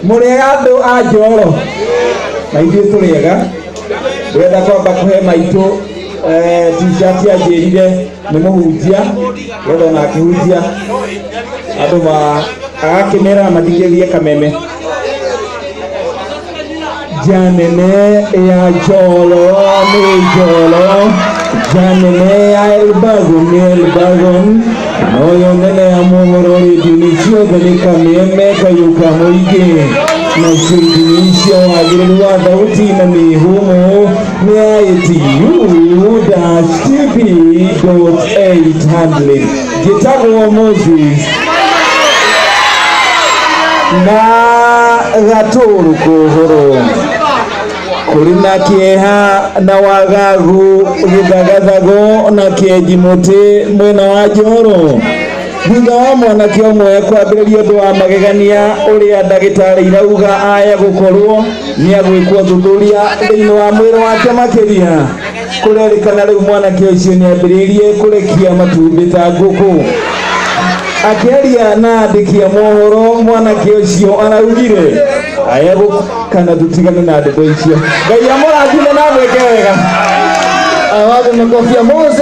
Mũrĩega andũ a Njoro? Na ithuĩ tũrĩega. Ndĩrenda kwamba kũhe maitũ t-shirt, anjĩrire nĩ mũhunjia, getha ona akĩhunjia andũ ma agakĩmera mathikĩrĩrie kameme. Njanene ya Njoro nĩ Njoro, njanene ya Elbagon nĩ Elbagon, na ũyũ nene ya mohoro rĩndiũ-inĩ ciothe nĩ Kameme kayũ ka mũingĩ, nacio ithimi cia wagĩrĩru wa thauti na mĩhũmũ nĩ ITU-TP.800. Njĩtagwo Moses na gatũrũ kũhũrũ. Kũrĩ na kĩeha na wagagu gĩthagathago na kĩenji mũtĩ mwena wa Njoro thutha wa mwanake ũmwe kwambĩrĩria ũndũ wa magegania ũrĩa ndagĩtarĩ irauga aya gũkorwo nĩ agwĩkwo thuthuria thĩinĩ wa mwĩrĩ wake makĩria. Kũrerĩkana rĩu mwanake ũcio nĩ ambĩrĩirie kũrekia matumbĩ ta ngũkũ. Akĩaria na andĩki a mohoro, mwanake ũcio araugire aya kana tũtigane na ndeto icio. Ngai amũrathime na amwĩke wega. Wapi makofi ya Moses?